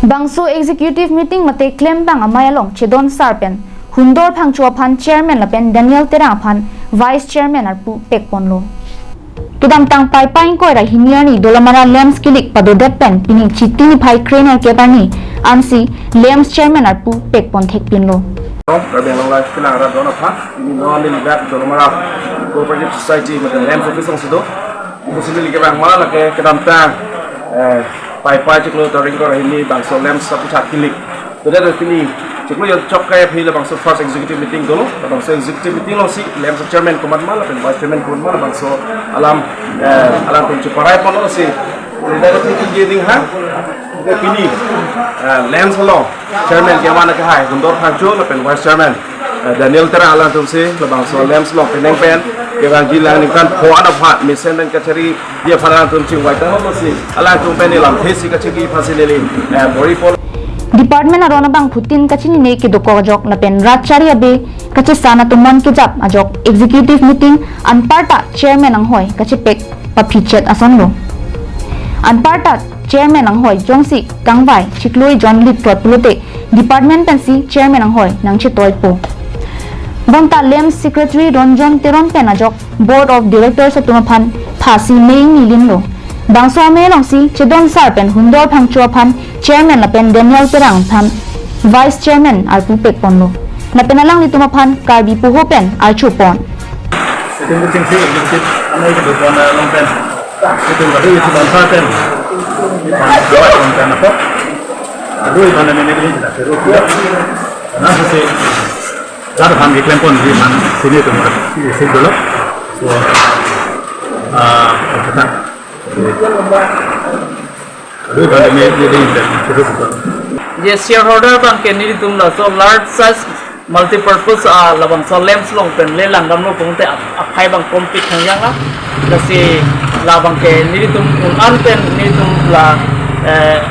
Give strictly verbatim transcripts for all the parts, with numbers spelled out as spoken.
Bangso executive meeting mate klembang amei along Chedon Sar pen Hundor Phangcho aphan chairman lapen Daniel Terang aphan vice chairman arpu pekponlo. Kedamtang Paipai ingkoi ra hini arni Dolamara LAMPS kilik padodet pen pini Chiti niphai kre-nerkep arni ansi LAMPS chairman arpu pekpon thekpinlo. Karbi Anglong Live kelang arat don aphan, pini non neli dak Dolamara Cooperative Society mate LAMPS office alongsi do. Ipusi neli kevang ma lake kedamtang, eh, Paipai chiklo tarik ingkoi ra hini bangso LAMPS aphuthak kilik. Tode pini chiklo jon chok kai aphi labangso first executive meeting dolo. Labangso executive meeting alongsi LAMPS chairman komat ma lapen vice chairman komat ma labangso alam, eh, alangtum cheparai ponlo si. Tode pini ding ha. Tode pini, eh, LAMPS along chairman kevan akehai Hundor Phangcho lapen vice chairman, eh, Daniel Terang alangtum si labangso LAMPS along penang pen kevangji lang ningkan pho-an aphan mesen pen kachari dia aphan alangtum chingvai tanglo si alangtum pen ilam thesi kachingki aphansi neli, eh, bor-ipon. Department aron abangphutin kachinine kedokok ajok lapen rat chari abe kachesan atum mon kejap ajok executive meeting anparta chairman anghoi kachepek paphichet asonlo. Anparta chairman anghoi jongsi kangvai chiklo jon lip tot pulote department pensi chairman anghoi nangchetoipo. Bonta LAMPS secretary Ronjon Teron pen ajok board of directors atum aphan phasi mei nilin lo. Bangso amei alongsi Chedon Sar pen Hundor Phangcho aphan chairman lapen Daniel Terang aphan vice chairman arpu pekponlo. Lapen alanglitum aphan Karbi puho pen archupon. Sitting meeting si executive amei kedopon along pen. Sitting kadu itu bangsa pen. Itu bangsa pen apa? Kadu itu mana ini kita seru. Karena si jar ham diklampon di man sini itu mungkin si dulu. So, ah, apa? Kadu itu mana ini ini kita seru. Je shareholder abangke nelitum laso large size multipurpose, ah, labangso LAMPS along pen lelang damlo pute ap-, aphai abang kompik hangjang la. Lasi labangke nelitum un-an pen nelitum la, eh,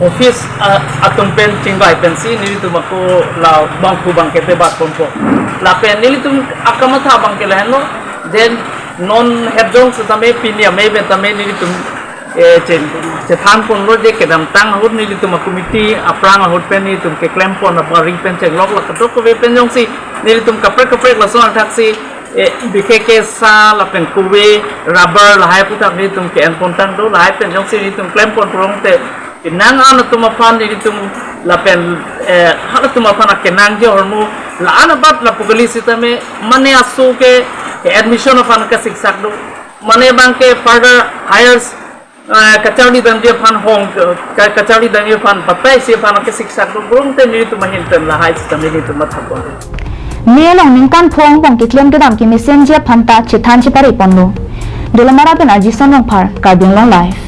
office, ah, atum pen chingvai pensi nelitum ako labangphu abangke debat ponpo. Lapen nelitum akamatha abangke lahenlo. Then non hepjong setame pini amei pen tame nelitum, eh, che-, chethanponlo je kedamtang ahut nelitum a-committee aphrang ahut pen nelitum keklempon abari pen chenglok la kadokave pen jongsi nelitum kaprek kaprek lason athaksi, eh, bikhe kesa lapen kove rubber lahai aphuthak nelitum ke-enpon tanglo, lahai pen jongsi nelitum klempon pulote penang an atum aphan nelitum lapen, eh, halatum aphan akenangji ahormu la-an abat lapu kali sitame mane aso ke, ke admission aphan kasiksak do. Mane abangke further hires, eh, kacharli damji aphan hong, ka-, kacharli damji aphan batai si aphan kesiksak do, pulangte nelitum ahin pen lahai sitame nelitum mathapon. Mei along ningkan pho angbong keklem kedam kemesenji aphan ta chethan chepareponlo. Dolamara pen Arjison Rongphar, Karbi Anglong Live.